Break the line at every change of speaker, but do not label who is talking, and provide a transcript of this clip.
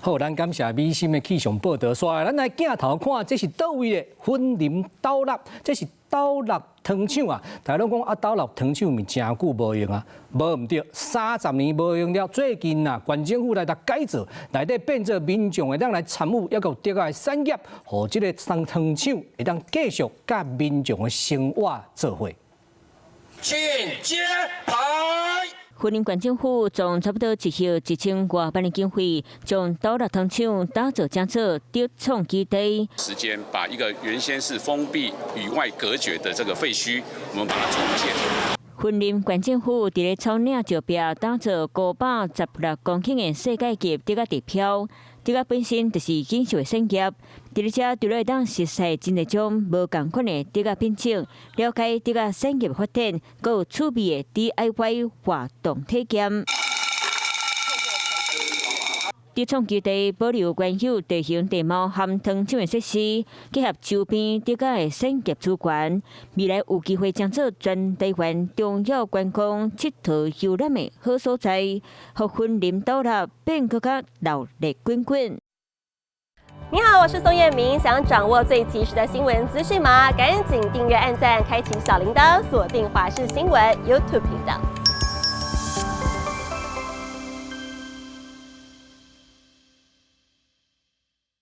好，咱感謝美心的氣象報道。煞來，咱來鏡頭看，這是佗位的雲林斗六，這是斗六糖廠啊。大家攏講啊，斗六糖廠毋是誠久無用啊，無毋對，30年無用了。最近啊，縣政府來共改造，內底變做民眾會當來參與，抑閣有竹仔的產業，予這個糖廠會當繼續佮民眾的生活做伙。
請揭牌。
雲林縣政府將差不多1億1000外萬的經費，將斗六糖廠打造成做竹創基地。
時間把一個原先是封閉與外隔絕的這個廢墟，我們把它重建。
雲林縣政府佇咧草嶺石壁打造516公頃的世界級竹仔地標，竹仔本身就是景色的產業。佇咧遮除了會當熟悉真濟種無仝款的竹仔品種，了解竹仔產業發展，閣有趣味的 DIY 活動體驗。竹創基地保留原有地形地貌和糖廠的設施，結合周邊竹仔的產業資源，未來有機會將做全台灣重要觀光、𨑨迌遊覽的好所在，予雲林斗六變閣較鬧熱滾滾。
你好，我是宋燕明，想掌握最及時的新聞資訊嗎？趕緊訂閱、按讚、開啟小鈴鐺，鎖定華視新聞 YouTube 頻道。